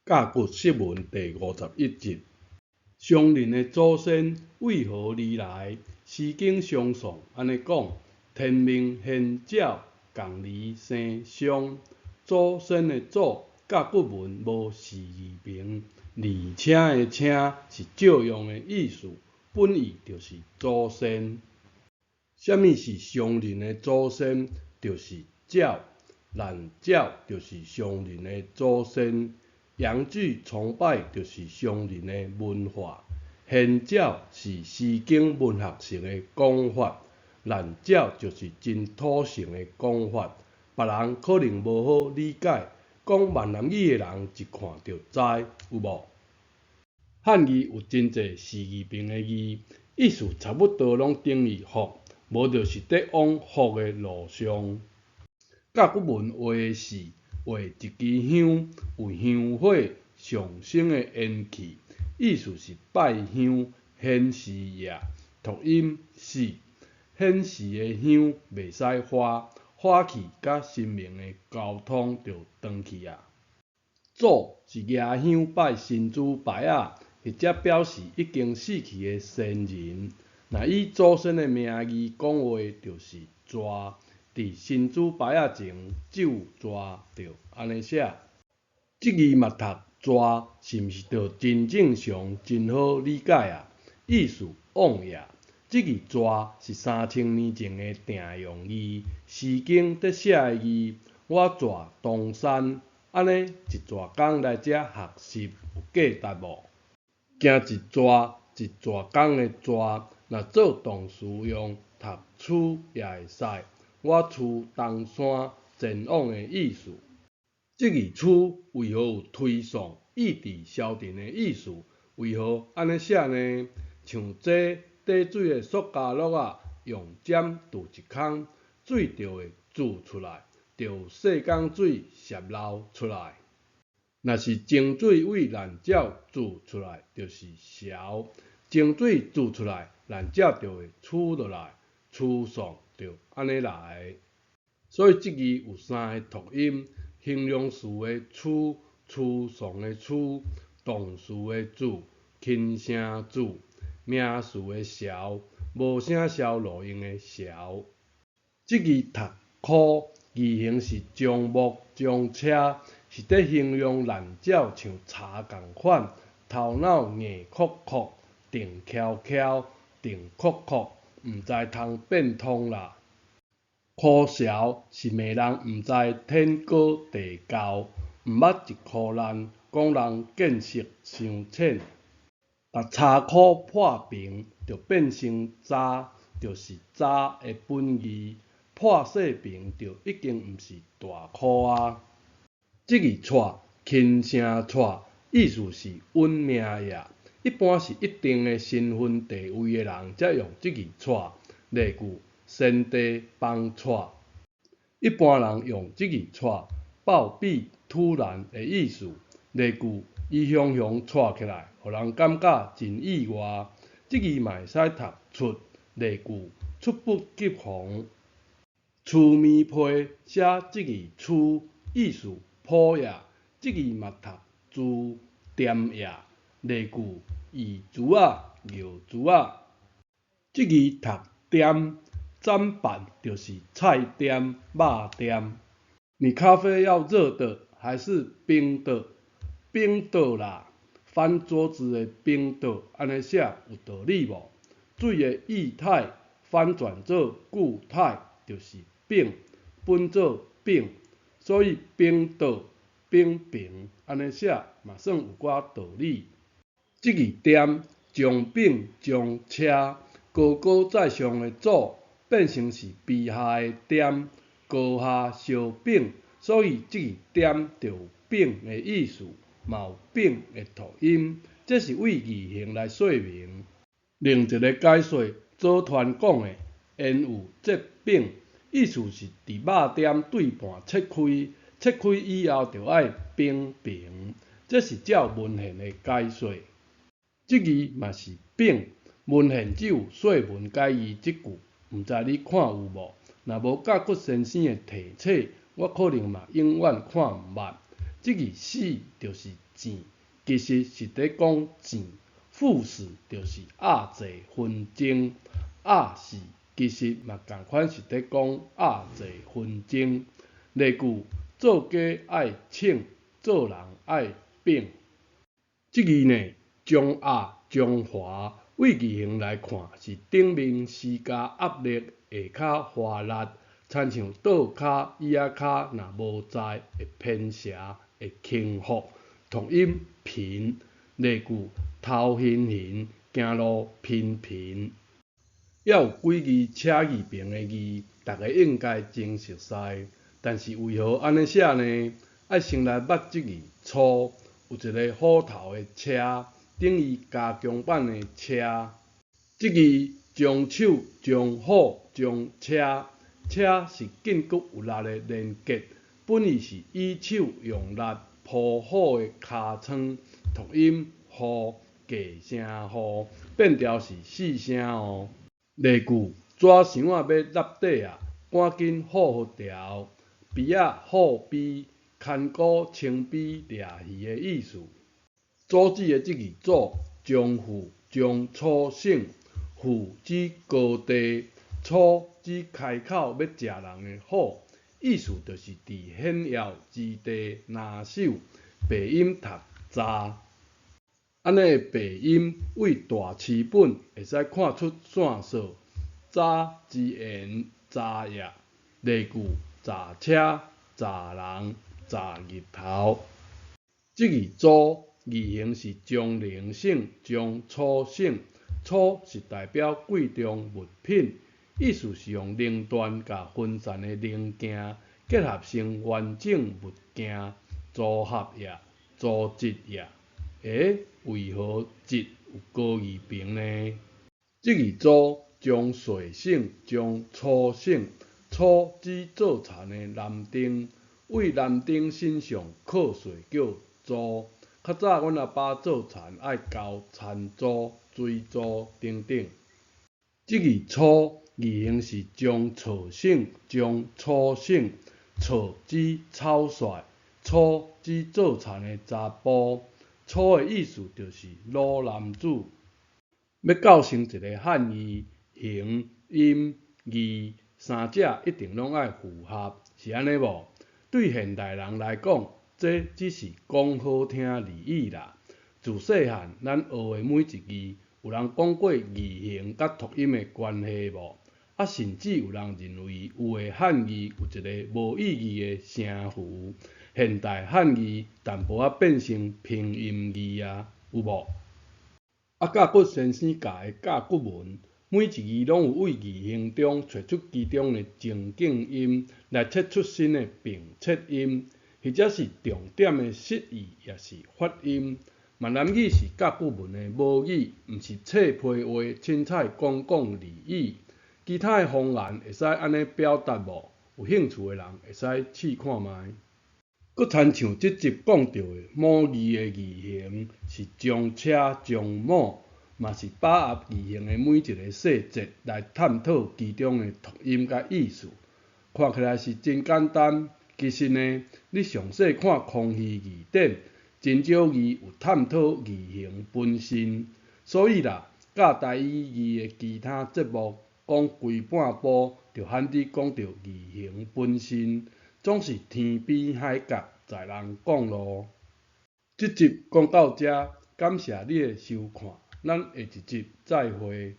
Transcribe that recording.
甲骨釋文第51集，商人的祖先為何而來？詩經商頌按呢講：天命玄鳥，共而生商。祖先的祖，甲骨文無示字旁，而且的請是借用的意思，本意就是祖先。啥物是商人的祖先？就是鳥，難鳥就是商人的祖先。陽具崇拜就是商人的文化。玄鳥是詩經文學性的講法，難鳥就是真土性的講法。別人可能無好理解，講閩南語的人一看就知，有無？漢字有真濟示字旁的字，意思差不多攏等於福，無就是佇往福的路上。甲骨文畫的是畫一支香，有香火上升的煙氣，意思是拜香顯示也，讀音是顯示的香袂使花，火氣佮神明的溝通就斷去矣。祖是舉香拜神主牌仔，或者表示已經死去的先人。若以祖先的名義講話，就是逝。佇神主牌仔前咒逝就按呢寫。這字嘛讀逝，是毋是就真正常、真好理解啊？意思往也。這字逝是3000年前的定用字，詩經佇寫的字。我逝東山，按呢一逝工來遮學習有價值無？行一逝一逝工的逝，若做動詞用，讀趨也會使。我趨東山前往的意思。這字趨為何有推送、意志消沉的意思？為何按呢寫呢？像這貯水的塑膠落仔，用針鑄一空，水就會注出來，就有細工水泄漏出來。若是井水對爛鳥注出來，就是潲；井水注出來，爛鳥就會趨落來，趨送就按呢來。所以這字有三个讀音：形容詞的趨、趨送的趨、動詞的注、輕聲注、名詞的潲、無聲消路用的潲。這字讀箍，字形是樟木、樟車，是佇形容爛鳥像柴仝款，頭腦硬硞硞、定蹺蹺、定硞硞，毋知通變通啦。箍潲是罵人毋知天高地厚，毋捌一箍難，講人見識傷淺。把柴箍破平，就變成渣，就是渣的本義。破細平就已經毋是大箍矣。這字掣輕聲掣，意思是穩命也。一般是一定的身份地位的人才用這字掣，例句先帝崩掣。一般人用這字掣，暴斃突然的意思，例句伊雄雄掣起來，予人感覺真意外。這字嘛會使讀猝，例句猝不及防。趨物批寫這字趨，意思譜也。這字嘛讀輜，踮也。例句伊珠仔，尿珠仔。這字讀點，斬板就是菜店、肉店。你咖啡要熱的還是冰的？冰的啦，翻桌子的冰的，按呢寫有道理無？水的液態翻轉做固態就是冰，本做丙，所以冰的、冰平，按呢寫嘛算有寡道理。這字點，將丙將車，高高在上的祖變成是卑下的點，高下相秉，所以這字點就有秉的意思，嘛有丙的讀音，這是對字形來說明。另一个解說，左傳講的，焉有節丙，意思是佇肉店對半切開，切開以後就愛平平，這是照文獻的解說。這字嘛是丙，文獻只有說文解字這句，毋知你看有無？若無甲骨先生的提醒，我可能嘛永遠看毋捌。這字死就是糋，其實是佇講糋，副使就是鴨濟紛爭，鴨死其實嘛仝款是佇講鴨濟紛爭。例句：做雞愛銃，做人愛反。這字呢，中鴨、中華，對字形來看是頂面施加壓力下跤華力，親像桌跤、椅仔跤若無在會偏斜、會傾覆，讀音頻。例句：頭眩眩，行路頻頻。猶有幾字車字旁的字，逐家應該真熟似，但是為何按呢寫呢？愛先來捌這字粗，有一个虎頭的車，等於加強版的車。這字將手、將虎、將車，車是筋骨有力的連結，本意是以手用力撲虎的尻川，讀音虎，假聲虎，變調是四聲哦。例句：紙箱仔欲落底矣，趕緊好予牢。埤仔虎埤，牽孤清埤掠魚的意思。阻止的這字阻，將父將楚省，父指高地，楚指開口欲食人的虎，意思就是佇險要之地拿守，白音讀查。按呢的白音對大詞本會使看出線索，查之言查也。例句：查車、查人、查日頭。這字祖字形是將寧省、將楚省，楚是代表貴重物品，意思是用零段佮分散的零件結合成完整物件，組合也，組織也。欸，為何織有高字旁呢？這字祖將水省、將楚省，楚指做田的男丁，對男丁身上課稅叫租。較早阮阿爸做田愛交田租、水租等等。這字楚字形是將錯省、將楚省，錯指草率，楚指做田的查埔。楚的意思就是魯男子。欲構成一个漢字，形、音、義三者一定攏愛符合，是按呢無？對現代人來講，這只是講好聽而已啦。自細漢咱學的每一字，有人講過字形佮讀音的關係無？啊，甚至有人認為有的漢字有一个無意義的聲符，現代漢字淡薄仔變成拼音字啊，有無？啊，甲骨先生教的甲骨文，每一字攏有對字形中揣出其中的情境音，來切出新的平切音，或者是重點的釋義，抑是發音。閩南語是甲骨文的母語，毋是脆皮話，凊彩講講而已。其他的方言會使按呢表達無？有興趣的人會使試看覓。閣親像這集講著的某字的字形是將車將某，嘛是把握字形的每一个細節來探討其中的讀音佮意思。看起來是真簡單，其實呢，你詳細看康熙字典，真少字有探討字形本身。所以啦，教台語字的其他節目講規半晡，就罕得講著字形本身，總是天邊海角在人講囉。這集講到遮，感謝你的收看，咱下一集再會。